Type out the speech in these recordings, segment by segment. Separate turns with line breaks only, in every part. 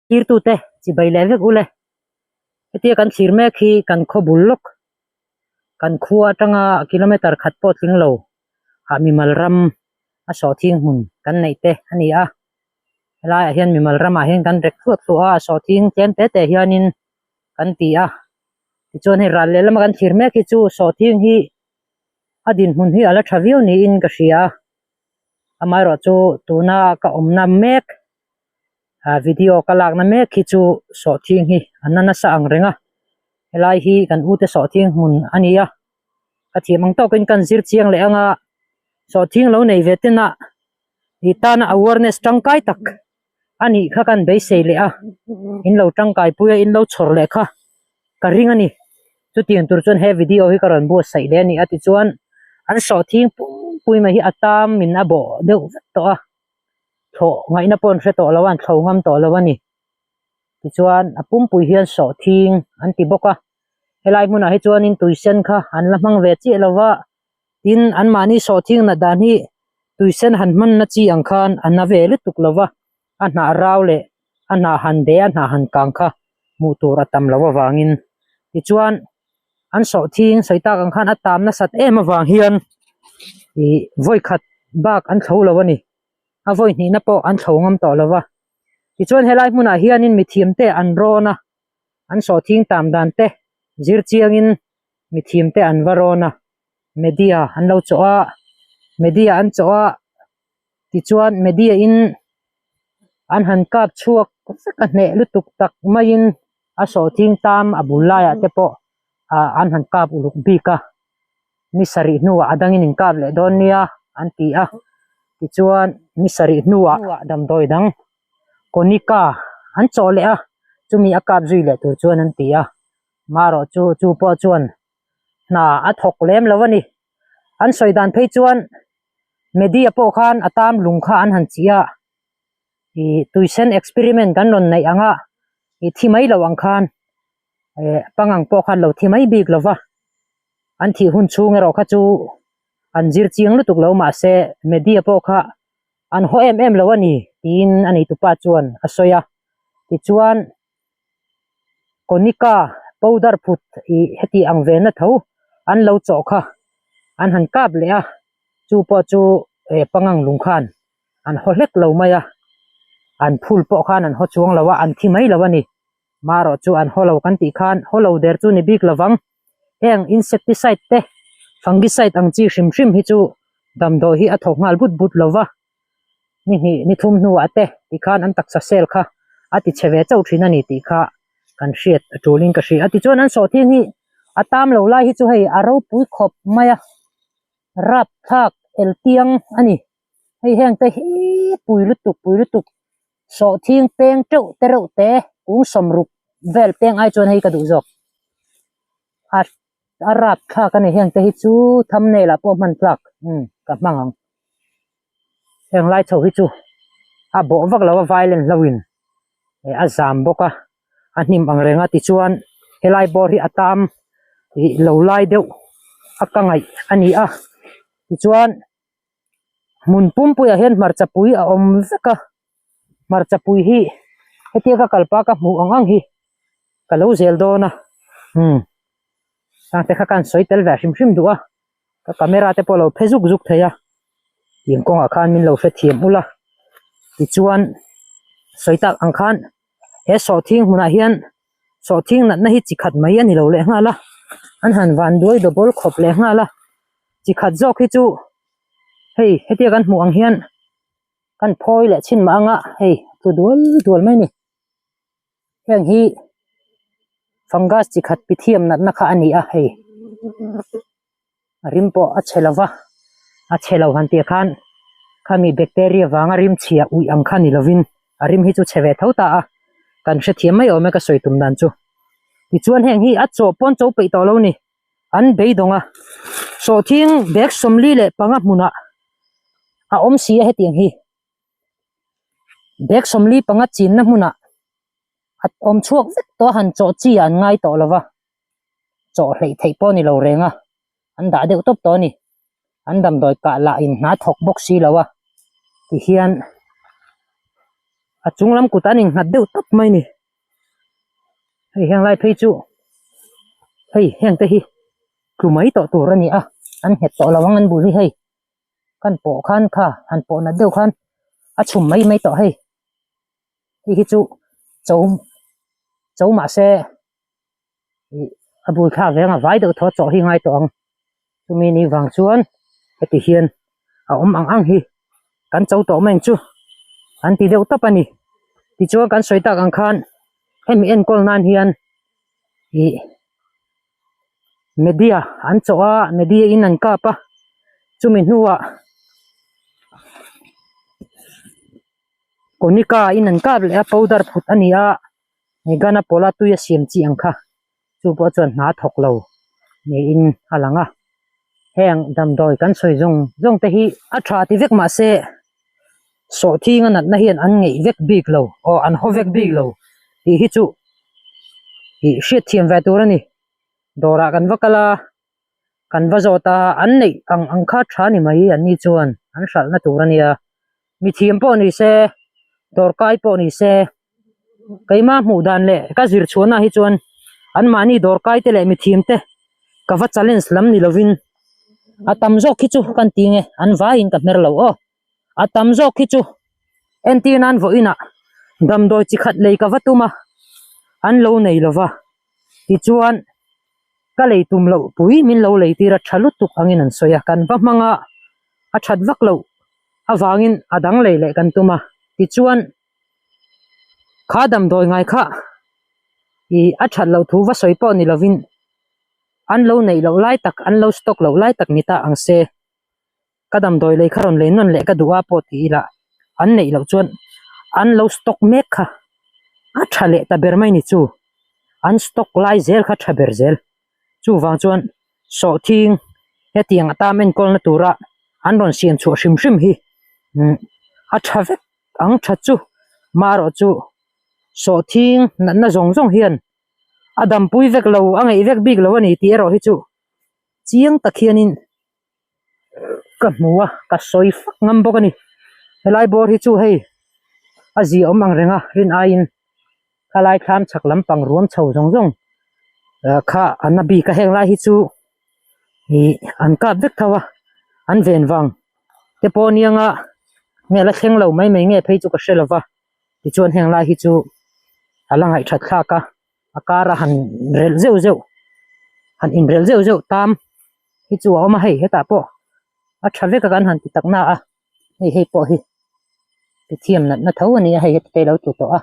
Tirtute chibai leh vek ule. Hetia kan thlir mek hi kan khaw bul lawk, kan khua atanga kilometer khat pawh tling lo ah mimal ram a sawhthing hmun kan neih te a ni a. Helaiah hian mimal ramah hian kan rek thluah thluah a, sawhthing tlem te te hianin kan ti a. Tichuan hei ral lehlam a kan thlir mek hi chu sawhthing hi a dinhmun hi a la tha viau niin ka hria a. Amaherawhchu tuna ka awmna mek ah video ka lakna mek hi chu sawhthing hi a na nasa ang reng a helai hi kan ute sawhthing hmun a ni a ka thiam ang tawkin kan zir chiang leh anga sawhthing lo nei ve ten a ih tana awareness tangkai tak a nih kha kan beisei leh a in lo tangkai pui a in lo chhawr leh kha ka ring a ni chutiang tur chuan he video hi ka rawn buatsaih leh a ni a tichuan an sawhthing pum pui mai hi a tam in a bawh deuh vek tawh a. thlawh ngaihna pawh an hre tawh lo a an thlo ngam tawh lo a ni tichuan a pumpui hian sawhthing an ti bawk a helai hmunah hi chuanin tui sen kha an la hmang ve chiah lo va tin anmahni sawhthing nat dan hi tui sen han hman na chi ang khan a na ve lutuk lo va a hnah rau leh a hnah han de a hnah han kang kha hmuh tur a tam loh avangin tichuan an sawhthing sawi tak ang khan a tam nasat em avang hian ih vawi khat bak an thlo lo a ni a vawi hnihna pawh an thlo ngam tawh lo va tichuan helai hmunah hianin mithiam te an rawn a an sawhthing tam dan te zir chiangin mithiam te an va rawn a media an lo chawh a media an chawh a tichuan media in an han kap chhuak vek a hneh lutuk tak maiin a sawhthing tam a bul laiah te pawh ah an han kap uluk bik a ni sarih hnuah a dangin in kap leh dawn nia an ti a tichuan ni sarih hnuah damdawi dang konika an chawh leh a chumi a kap zui leh tur chuan an ti a marawh chu chu pawh chuan hna a thawk lem lo a ni an sawi dan phei chuan media pawh khan a tam lung kha an han chih a ih tuisen experiment kan rawn neih ang a ih thi mai lo ang khan eh pangang pawh khan lo thi mai bik lo va an thih hun chhung erawh kha chu an zir chiang lutuk lo mahse media pawh kha an haw em em lo a ni tiin a neitupa chuan a sawi a tichuan konika powder phut ih heti ang ve na tho an lo chawh kha an han kap leh a chu pawh chu eh pangang lung khan an haw hlek lo mai a an phul pawh khan an haw chuang lo a an thi mai lo a ni marawh chu an haw lo kan tih khan haw lo der chu ni bik lovang heng insecticide te fungicide ang chi hrim hrim hi chu damdawi hi a thawk nghal but but lo va ni hnih ni thum hnuah te tikhan an taksa cell kha a ti chhe ve chauh thin a ni tih kha kan hriat a tulin ka hria a tichuan an sawhthing hi a tam lo lai hi chu hei a ropui khawp mai a rapthlak eltiang a ni. Hei heng te hi pui lutuk pui lutuk sawhthing peng teuh te reuh te kung sawmruk vel peng ai chuan hei ka duh zawk a a rap thlak a ni heng te hi chu thumbnail ah pawh hman tlak umm ka hmang ang heng lai chho hi chu a bawh vak lo a violent hlo in eh a zam bawk a a hnim ang reng a tichuan helai bawr hi a tam ih lo lai deuh a ka ngaih a ni a tichuan. Hmun pumpuiah hian hmarcha pui a awm vek a hmarcha pui hi hetia ka kal pah ka hmuh ang ang hi ka lo zel dawn a umm hang te kha ka han sawi tel ve hrim hrim duh a ka camera te pawh a lo phe zuk zuk thei a tiang kawngah khan min lo hrethiam ula tichuan sawi tak ang khan he sawhthing hmunah hian sawhthing natna hi chi khat mai a ni lo leh nghal a an han van duai double khawp leh nghal a. Chi khat zawk hi chu hei hetia kan hmuh ang hian kan phawi leh chhin mah anga hei tlu dual dual mai a ni heng hi fungus chi khat pithiam natna kha a ni a hei a rim pawh a chhe lova a chhe lo han tih khan khami bacteria vanga rim chhia uih ang kha ni lovin a rim hi chu chhe ve tho ta a kan hrethiam mai awm e ka sawi tum dan chu tichuan heng hi a chaw pawn cho peih tawh lo a ni. an beidawng a sawhthing bag 45 hmunah a awm si a hetiang hi bag 45 chinna hmunah a awm chhuak vek tawh a han chawh chi ah an ngai tawh lo va chawh hleih theih pawh a ni lo reng a an dah deuh tawp tawh a ni an damdawi kah lah in hna thawk bawk si lo a tihian. A chung lam kut an innghat deuh tawp mai a ni. Hei heng lai phei chu hei heng te hi tlu mai tawh tur a ni a, an nghet tawh lo ang an bul hi hei kan pawh khan kha han pawh nat deuh khan a chhum mai mai tawh hei. Hei hi chu cho cho mahse ih a bul thlak ve anga vai deuh thaw chawh hi ngai tawh ang chumi ni vang chuan heti hian a awm ang ang hi kan cho tawh mai ang chu an ti deuh tawp a ni tichuan kan sawi tak ang khan hemi enkawl nan hian ih media an chawh a media in an kap a chumi hnuah Konika in an kap leh a powder phut a ni a Megana pawla tui a siam chi ang kha chu pawh chuan hna thawk lo niin a lang a heng damdawi kan sawi zawng zawng te hi a tha ti vek mah se sawhthing a natna hian an ngeih vek bik lo aw an haw vek bik lo tih hi chu ih hriatthiam ve tur a ni dawrah kan va kal a. Kan va zawt a, an neih ang ang kha tha ni mai an ni chuan an hralhna tur a nia. Mithiam pawh ni se, dawrkai pawh ni se, keimah hmuh dan leh ka zir chhuahna hi chuan anmahni dawrkai te leh mithiam te ka va challenge lam ni lovin a tam zawk hi chu kan ti nge an vaiin ka hmer lo aw. A tam zawk hi chu entir nan vawiinah damdawi chi khat lei ka va tum a, an lo nei lova tichuan. Ka lei tum loh pui min lo lei tir a tha lutuk angin an sawi a, kan va hmang a, a that vak loh avangin a dang lei leh kan tum a, tichuan kha damdawi ngai kha ih a that loh thu va sawi pawh ni lovin an lo neih loh lai tak an lo stock loh lai tak ni ta ang se. Ka damdawi lei kha rawn lei nawn leh ka duh a pawh ti ila an neih loh chuan an lo stock mek kha a tha leh ta ber mai ni chu an stock lai zel kha tha ber zel chuvang chuan sawhthing hetiang atan enkawlna tura an rawn siam chhuah hrim hrim hi umm a tha vek ang tha chu marawh chu sawhthing natna zawng zawng hian a dampui vek lo a ngeih vek bik lo a ni tih erawh hi chu chiang tak hianin. Ka hmu a ka sawi fak ngam bawk a ni helai bawr hi chu hei a zia awm ang reng a rin aiin khalai thlam chhak lampang ruam chho zawng zawng ah kha a na bik a heng lai hi chu ih an kap vek tho a an ven vang te pawh aniang a nge la thleng lo mai mai nge phei chu ka hre lo va tichuan heng lai hi chu a la ngaihthat thlak a. A kar a han relh zeuh zeuh han inrelh zeuh zeuh tam hi chu a awm a hei hetah pawh a tha vek a kan han ti tak na a hei hei pawh hi mithiam natna tho a ni a hei heti te a lo tlu tawh a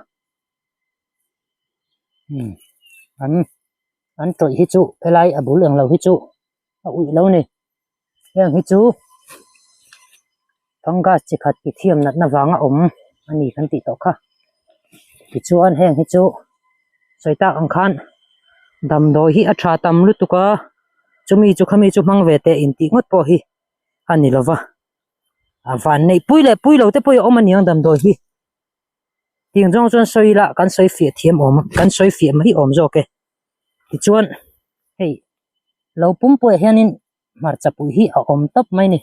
umm an an tawih hi chu helai a bul englo hi chu a uih lo a ni heng hi chu fungus chi khat mithiam natna vanga awm a ni kan tih tawh kha tichuan heng hi chu sawi tak ang khan damdawi hi a tha tam lutuk a chumi chu khami chu hmang ve teh intih ngawt pawh hi a ni lova a van neih pui leh pui lo te pawh hi a awm a niang damdawi hi tiang zawng chuan sawi ila kan sawi fiah thiam awm kan sawi fiah mai awm zawk e tichuan hei lo pumpuiah hianin hmarcha pui hi a awm tawp mai a ni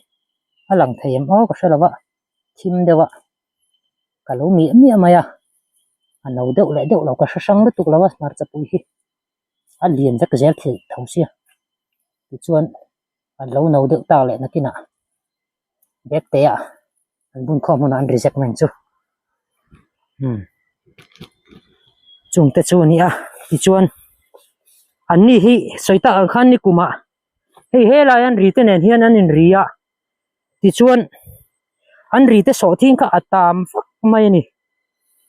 a lang thei em aw ka hre lo va thim deuh a ka lo miah miah mai a a no deuh leh deuh lo ka hre hrang lutuk lo a hmarcha pui hi a lian vek zel thei tho sia tichuan a lo no deuh tak leh nakinah bag te ah an bun khawm hunah an reject mai ang chu umm chung te chu a ni a tichuan an ni hi sawi tak ang khan nikumah hei helai an ri te nen hian an inri a tichuan an ri te sawh thing kha a tam vak mai a ni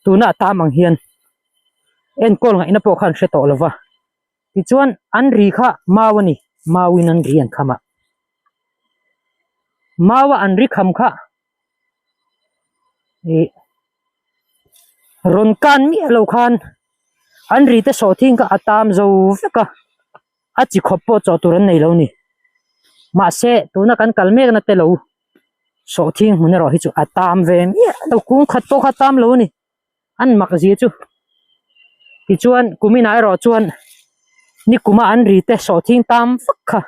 tuna a tam ang hian enkawl ngaihna pawh kha an hre tawh lova tichuan an ri kha mau a ni mau in an ri an kham a mau a an ri kham kha ih rawn kan miah lo khan an ri te sawh thing kha a tam zo vek a a chi khawp pawh chawh tur an nei lo a ni mahse tuna kan kal mek na te lo sawh thing hmun erawh hi chu a tam ve miah lo kung khat pawh kha a tam lo a ni an mak zia chu tichuan kuminah erawh chuan nikuma an ri te sawhthing tam vak kha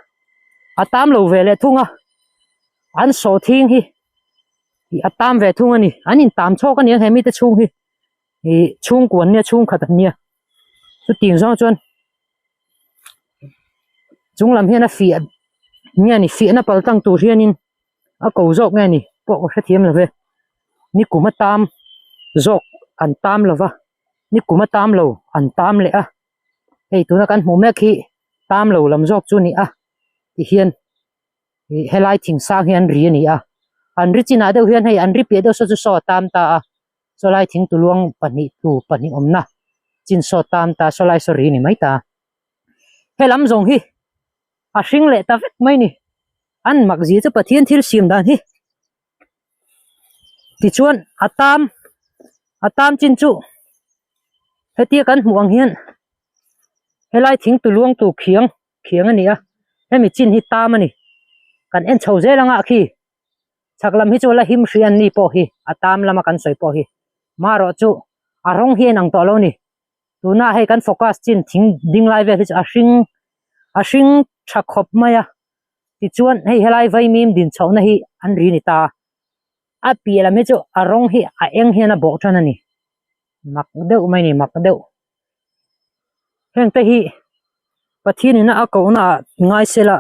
a tam lo ve leh thung a an sawhthing hi a tam ve thung a ni an intam chhawk a ni ang he mite chhung hi. Ih chhungkua an nia chhungkhat an nia chutiang zawng chuan chung lam hian a fiah nge ni fiahna pal tlang tur hianin a ko zawk nge ni pawh ka hrethiam lo ve nikum a tam zawk an tam lo va nikum a tam lo an tam leh a hei tuna kan hmuh mek hi tam lo lam zawk chu a ni a tihian. Ih helai thing sang hi an ri a ni a an ri chinah deuh hian hei an ri piah deuh saw chu saw a tam ta a sawlai thing tuluang pahnih tu pahnih awmna chin saw tam ta sawlai saw ri a ni mai ta helam zawng hi a hring leh ta vek mai a ni an mak zia chu Pathian thil siam dan hi tichuan a tam a tam chin chu hetia kan hmuh ang hian helai thing tuluang tur khiang. Khiang a ni a, hemi chin hi tam a ni. Kan en chho zel anga khi chhak lam hi chu la him hri an ni pawh hi a tam lama kan sawi pawh hi. Marawh chu a rawng hi a inang tawh lo a ni. Tuna hei kan focus chin thing ding lai vel hi chu a hring a hring tha khawp mai a. Tichuan hei helai vaimim din chhohna hi an ri ni ta a. A piah lam hi chu a rawng hi a eng hian a bawh tan a ni. Mak deuh mai a ni mak deuh. Heng te hi Pathian in a kohna ah ngai se la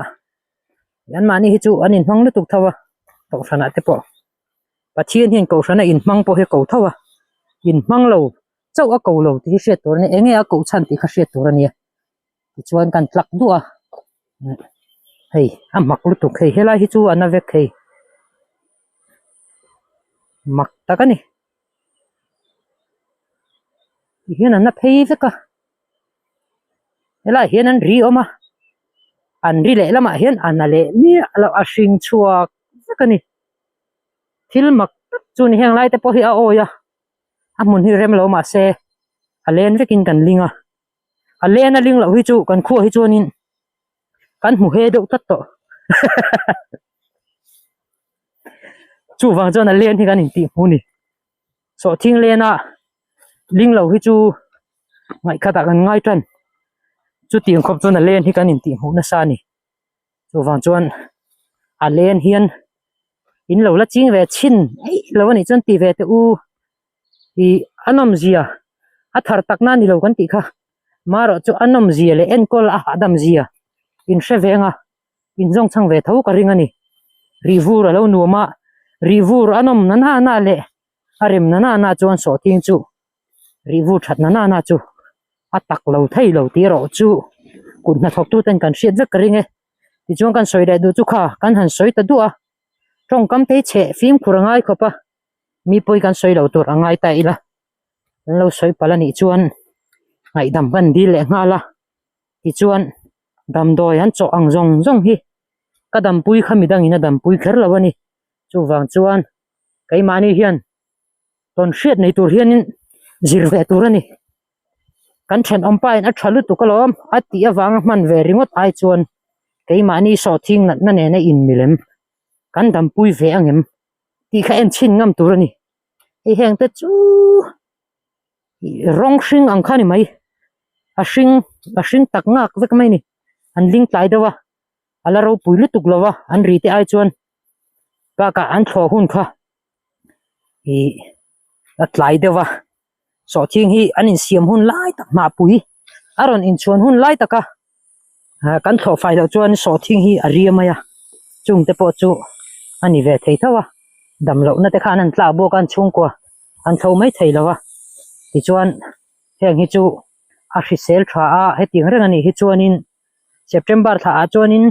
an mahni hi chu an inhmang lutuk tho a kohhran ah te pawh Pathian hian kohhran a inhmang pawh hi a ko tho a inhmang lo chauh a ko lo tih hi hriat tur a ni eng nge a koh chhan tih kha hriat tur a nia tichuan kan tlak duah a hei a mak lutuk hei helai hi chu a na vek hei mak tak a ni. Ti hian an la phei vek a helaiah hian an ri awm a an ri leh lamah hian a na leh miah loh a hring chhuak vek a ni thil mak tak chu ni heng lai te pawh hi a awi a a hmun hi rem lo mahse a len vekin kan ling a a len a ling loh hi chu kan khuaah hi chuanin kan hmu he deuh tlat tawh chuvang chuan a len hi kan intih hmu a ni sawhthing lena ling lo hi chu ngaihkhatah kan ngai tan chutiang khawp chuan a len hi kan intih hmuh nasa a ni chuvang chuan a len hian in lo la ching ve chhin eih lo a nih chuan ti ve teh u ih a nawmzia a thar takna a ni lo kan tih kha marawh chu a nawmzia leh enkawl a hahdam zia in hre ve ang a in zawng chhang ve tho ka ring a ni rih vur a lo nuam a rih vur a nawm na na na leh a rem na na na chuan sawhthing chu rih vur that na na na chu a tak lo thei lo tih erawh chu kut hnathawk tu ten kan hriat vek ka ring e tichuan kan sawi leh duh chu kha kan han sawi ta duah a tawngkam te hi chheh fimkhur a ngai khawp a mi pawi kan sawi lo tur a ngai ta ila an lo sawi palh a nih chuan ngaihdam kan dil leh nghal a tichuan damdawi an chawh ang zawng zawng hi ka dampui kha midangin a dampui kher lo a ni chuvang chuan keimahni hian tawn hriat nei tur hianin zir ve tur a ni kan thenawm pa in a tha lutuk alawm a tih avanga hman ve ringawt ai chuan keimahni sawhthing natna nena inmilem kan dampui ve angem tih kha en chhin ngam tur a ni hei heng te chu rawng hring ang kha a ni mai a hring a hring tak ngak vek mai a ni an ling tlai deuh a a la ropui lutuk lo a an ri te ai chuan bakah an thlawh hun kha ih a tlai deuh a sawhthing hi an insiam hun lai tak hnahpui a rawn inchhuan hun lai tak a ah kan thlawh fai loh chuan sawhthing hi a ria mai a chung te pawh chu a ni ve thei tho a dam loh na te khan an tlak bawk a an chhungkua an tho mai thei lo a tichuan heng hi chu a hrisel tha a hetiang reng a nih hi chuanin September thla ah chuanin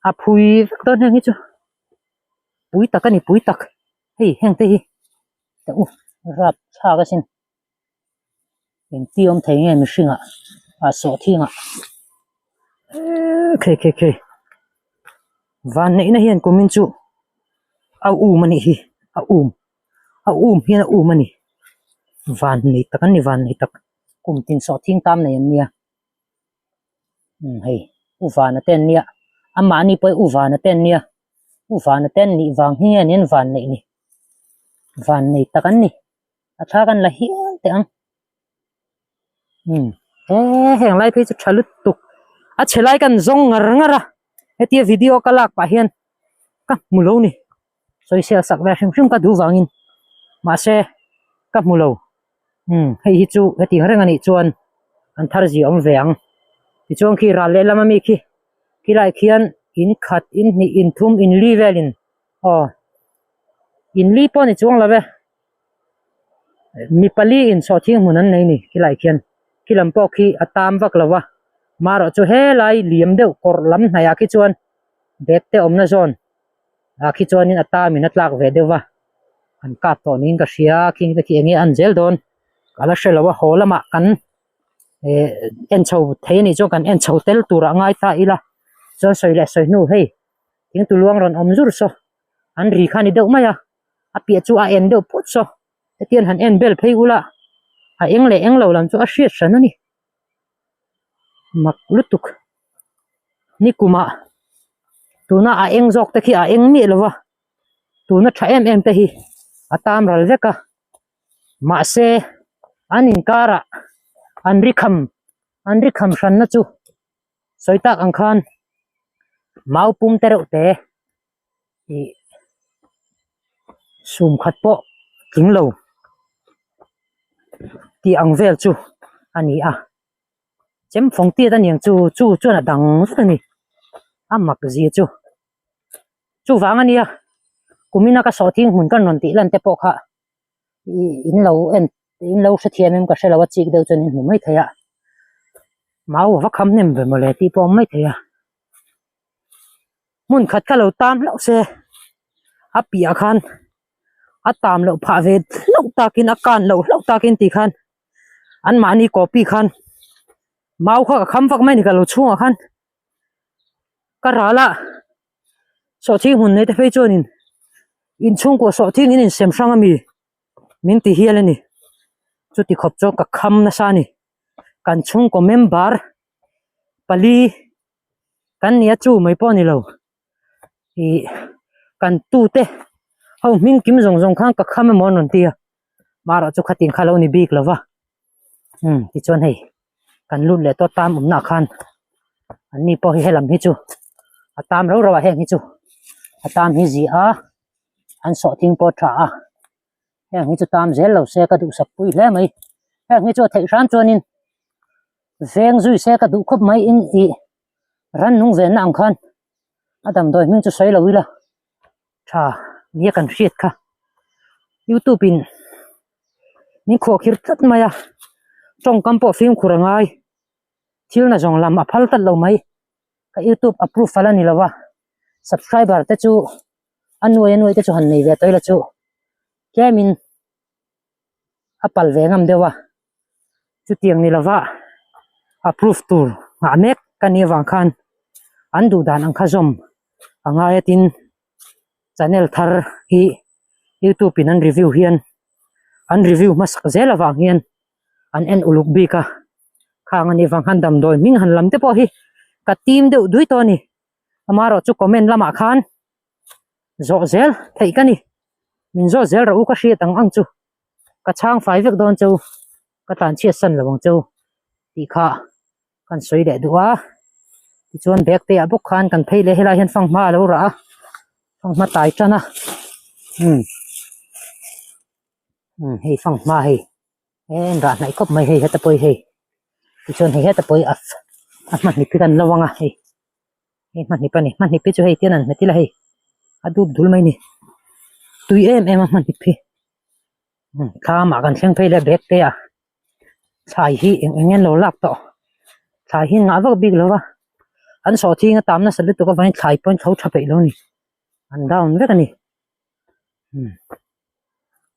a phui vek dawn heng hi chu pui tak a ni pui tak hei heng te hi teh u rap thlak asin engti awm thei nge mihring ah ah sawhthing ah eee khei khei khei van neihna hian kumin chu a um a nih hi a um a um hian a um a ni van nei tak an ni van nei tak kum tin sawhthing tam nei an nia umm hei u vana te an nia amahni pawh hi u vana te an nia u vana te an nih vang hi nge ni an van neih ni van nei tak an ni a thla kan la hial teh ang umm he heng lai phei chu tha lutuk a chhe lai kan zawng ngar ngar a hetia video ka lak pah hian ka hmu lo ni sawisel sak ve hrim hrim ka duh vangin mahse ka hmu lo. Umm hei hi chu hetiang reng anih chuan an thar zia awm ve ang. Tichuan khi ral lehlam ami khi khilaiah khian in khat in hnih in thum in li velin aw in li pawh a ni chuang lo e. Mi pali in sawhthing hmun an nei a ni khilaiah khian khi lam pawh khi a tam vak lo a marawh chu helai liam deuh kawr lam hnaihah khi chuan bag te awmna zawn ah khi chuanin a tam in a tlak ve deuh va an kap tawh niin ka hria khing te khi eng nge a an zel dawn ka la hrelo a haw lamah kan eh en chho thei anih chuan kan en chho tel turah ngai ta ila chuan sawi leh sawi hnu hei thingtu luang rawn awm zur saw an ri kha a ni deuh mai a. a piah chu a en deuh phut saw hetiang han en bel phei ula a eng leh eng lo lam chu a hriat hran a ni mak lutuk nikumah tuna a eng zawk te khi a eng miah lo va tuna tha em em te hi a tam ral vek a mahse an inkarah an ri kham an ri kham hranna chu sawi tak ang khan mau pum te reuh te. Ih sum khat pawh tling lo tih ang vel chu a ni a chem fawng tiat a niang chu chu chuan a dang vek a ni a mak zia chu chuvang a nia kumina ka sawhthing hmun kan rawn tih lan te pawh kha ih in lo en in lo hrethiam em ka hrelo a chik deuh chuan in hmu mai thei a mau a va kham hnem ve mawle tih pawh a awm mai thei a. Hmun khat kha lo tam hlauh se a piah khan a tam loh phah ve hlauh takin a kan loh hlauh takin tih khan anmahni copy khan mau kha ka kham vak mai a ni ka lo chhungah khan ka ral a sawhthing hmun nei te phei chuanin inchhungkaw sawhthing in insem hrang ami min ti hial a ni chuti khawp chuan ka kham nasa a ni kan chhungkaw member pali. Kan nia chu mai pawh a ni lo ih kan tute ho hming kim zawng zawng khan ka kham emaw an rawn ti a marawh chu khatin kha lo ni bik lo va umm tichuan hei kan lut leh tawh tam awmna ah khan an ni pawh hi helam hi chu a tam rau rau ah heng hi chu a tam hi zi a an sawhthing pawh a tha a heng hi chu tam zel lo se ka duhsak pui hle mai heng hi chu a theih hram chuanin. Veng zui se ka duh khawp mai in ih rannung venna ang khan a damdawi hming chu sawi lo ila tha nia kan hriat kha youtube in min khuahkhir tlat mai a tawngkam pawh fimkhur a ngai thil na zawng lam a phal tlat lo mai ka youtube approve fal a ni lo a subscriber te chu a nuai a nuai te chu han nei ve tawh ila chu tlem in. a pal ve ngam deuh a chutiang ni lova approve tur nghah mek ka nih avang khan an duh dan ang kha zawm a ngai a tin channel thar hi youtube in an review hian an review hmasak zel avang hian an en uluk bik a khang anih vang khan damdawi hming han lam te pawh hi ka tim deuh dui tawh a ni amaherawhchu chu comment lamah khan zawh zel theih ka ni min zawt zel rawh u ka hriat ang ang chu ka chhang fai vek dawn cheu ka tlan chhiat san lo ang cheu tih kha kan sawi leh duh a tichuan bag te ah bawk khan kan phei leh helai hian fanghma a lo rah a fanghma tai tan a umm umm hei fanghma hei he en rah hnaih khawp mai hei heta pawh hi hei tichuan hei heta pawh hi a a hmahnip hi kan lo ang a hei. Hei hmahnip a ni hmahnip hi chu hei tian an hmet ila hei a dup dul mai a ni tui em em a hmahnip hi thlam ah kan thleng phei leh bag te ah thlai hi eng eng nge an lo lak tawh thlai hi an ngah vak bik lo va an sawhthing a tam nasa lutuk avangin thlai pawh an tho tha peih lo a ni an down vek a ni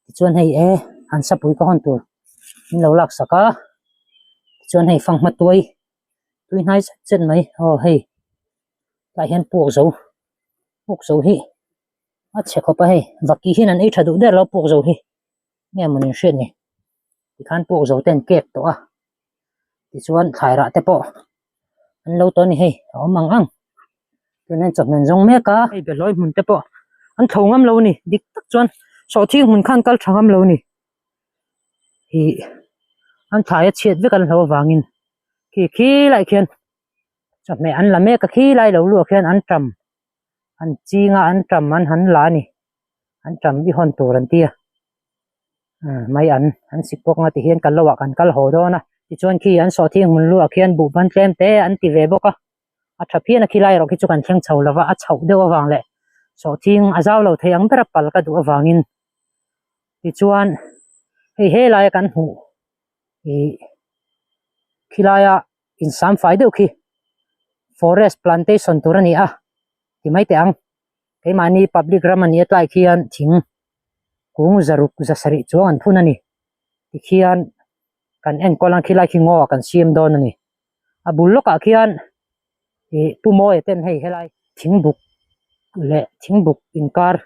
tichuan hei e an sapui ka hawn tur min lo lak sak a tichuan hei fanghma tuai. Tui hnai zet zet mai aw hei tah hian puak zo puak zo hi a chhe khawp a hei vaki hian an ei tha duh der lo puak zo hi nge maw nin hriat ni tikhan puak zo te an kek tawh a tichuan thlai rah te pawh an lo tawh a ni hei a awm ang ang tunah hian chawhmeh an zawng mek a hei behlawi hmun te pawh an tho ngam lo a ni dik tak chuan sawhthing hmun khan kal tha ngam lo a ni ih an thlai a chhiat vek an hlauh avangin khi khi lai khian chawhmeh an la mek a khi lai lo luah khian an tam an ching a an tam an han la a ni an tam i hawn tur an ti a. Mai an an sik bawk anga tihian kal loh ah kan kal haw dawn a tichuan khi an sawhthing hmun luah khian buh ban tlem te an ti ve bawk a a tha phian a khilai erawh khi chu kan thleng chho lova a chhoh deuh avang leh sawhthing a zau lo thei ang ber a pal ka duh avangin tichuan hei helai a kan hmuh ih khilaia insam fai deuh khi forest plantation tur a ni a ti mai teh ang keimahni public ram a ni a tlai khian thing kung zaruk zasarih chuang an phun a ni tikhian kan enkawl ang khilai khi ngaw ah kan siam dawn a ni a bul lawkah khian ih pu mawia ten hei helai thingbuk leh thingbuk inkar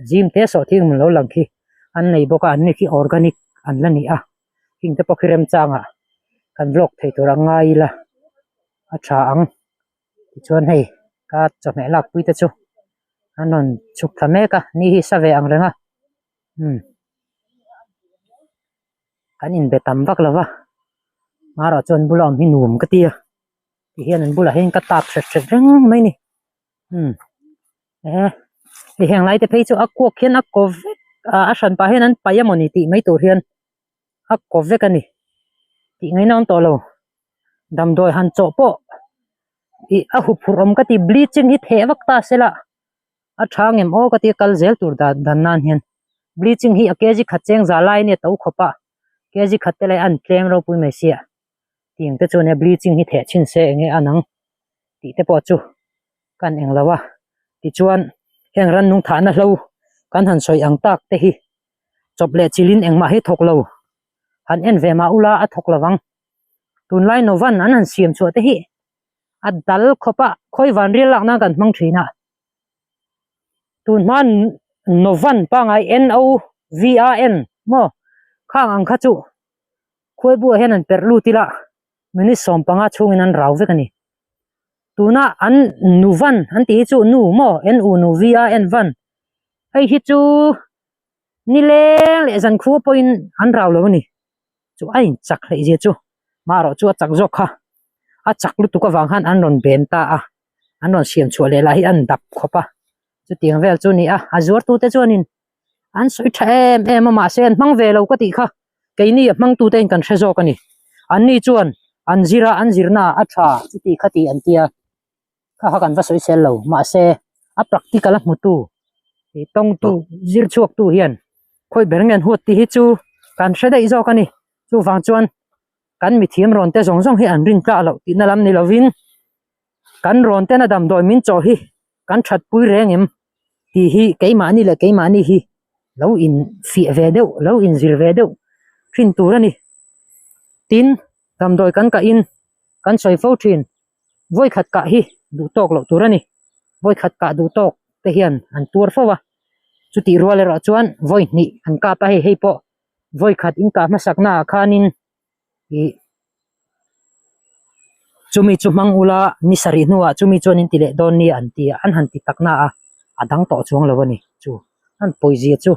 zim te sawhthing hmun lo lang khi an nei bawk a an ni khi organic an la ni a heng te pawh khi remchangah kan vlog thei tur ang ngai ila a tha ang tichuan hei ka chawhmeh lakpui te chu an rawn chhuk thla mek a ni hi sa ve ang reng a umm kan inbe tam vak lo va marawh chuan bula awm hi nuam ka ti a tihian an bulah hian ka tap hret hret reng mai a ni umm eh hei heng lai te phei chu a kuak hian a kaw vek ah a hran pah hian an paih emawni tih mai tur hian a kaw vek a ni tih ngaihna awm tawh lo damdawi han chawh pawh ih a huphurh awm ka ti bleaching hi theh vak ta se la a tha ngem aw ka ti a kal zel tur dan dan nan hian bleaching hi a kg khat cheng za lai ania to khawp a kg khat te lai an tlem ropui mai sia tiang te chuan bleaching hi theh chhin se enge a nang tih te pawh chu kan eng lo a tichuan heng rannung thahna hlo kan han sawi ang tak te hi chawp leh chilhin engmah hi thawk lo han en ve mah ula a thawk lovang tunlai novan an han siam chhuah te hi a dal khawp a khawi van rial lak nan kan hmang thin a tun hma novan pangai N O V A N maw khang ang kha chu khuai buah hian an perh lut ila minute 15 chhungin an rau vek a ni tuna an nuvan an tih hi chu nu maw N U nu V A N van hei hi chu nileng leh zan khua pawhin an rau lo a ni chu a inchak hleih zia chu marawh chu a chak zawk kha a chak lutuk avang khan an rawn ben ta a an rawn siam chhuah leh lah hi an dap khawp a chutiang vel chu a ni a a zuartute chuanin an sawi tha em em a mahse an hmang ve lo ka tih kha keini a hmang tute in kan hre zawk a ni anni chuan an zir a an zirna a tha chuti kha tih an tia kha kha kan va sawi sel lo mahse a practical a hmutu ih tawngtu zir chhuak tu hian khawi ber nge an huat tih hi chu kan hre daih zawk a ni chuvang chuan kan mithiam rawn te zawng zawng hi an rin tlak loh tihna lam ni lovin kan rawn tena damdawi min chawh hi kan that pui reng em tih hi keimahni leh keimahni hi lo in fiah ve deuh lo in zir ve deuh thin tur a ni tin damdawi kan kah in kan sawi fo thin vawi khat kah hi duh tawk loh tur a ni vawi khat kah duh tawk te hian an tuar fo a chutih rual erawh chuan vawi hnih an kap a hei hei pawh vawi khat in kah hmasak naah khanin ih chumi chu hmang ula ni sarih hnuah chumi chuan in ti leh dawn nia an ti a an han ti tak na a a dang tawh chuang lo a ni chu an pawizia chu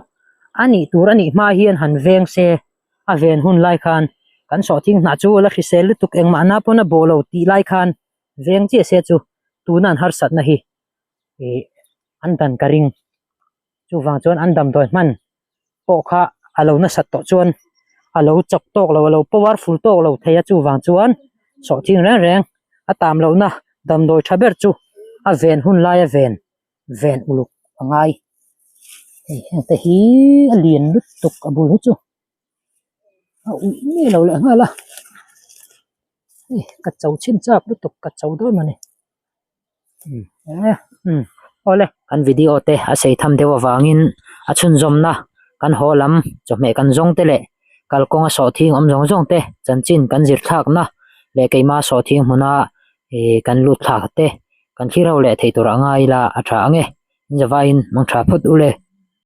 a nih tur a nih hma hian han veng se a ven hun lai khan kan sawhthing hnah chu la hrisel lutuk engmah na pawn a bawh lo tih lai khan veng chiah se chu tuna an harsatna hi ih an dan ka ring chuvang chuan an damdawi hman pawh kha a lo nasat tawh chuan a lo chak tawk lo a lo powerful tawk lo thei a chuvang chuan sawhthing reng reng a tam lohna damdawi tha ber chu a ven hun laia ven ven uluk a ngai hei heng te hi a lian lutuk a bul hi chu a uih ngei lo leh nghal a hei ka cho chhin chak lutuk ka cho dawn a ni. Awle kan video te a sei tham deuh avangin a chhunzawmna kan haw lam chawhmeh kan zawng te leh kalkawnga sawhthing awm zawng zawng te chanchin kan zir thlakna leh keima sawhthing hmuna ih kan lut thlak te kan thlir ho leh theih tur a ngai ila a tha ang e in zavaiin mang tha phawt u le.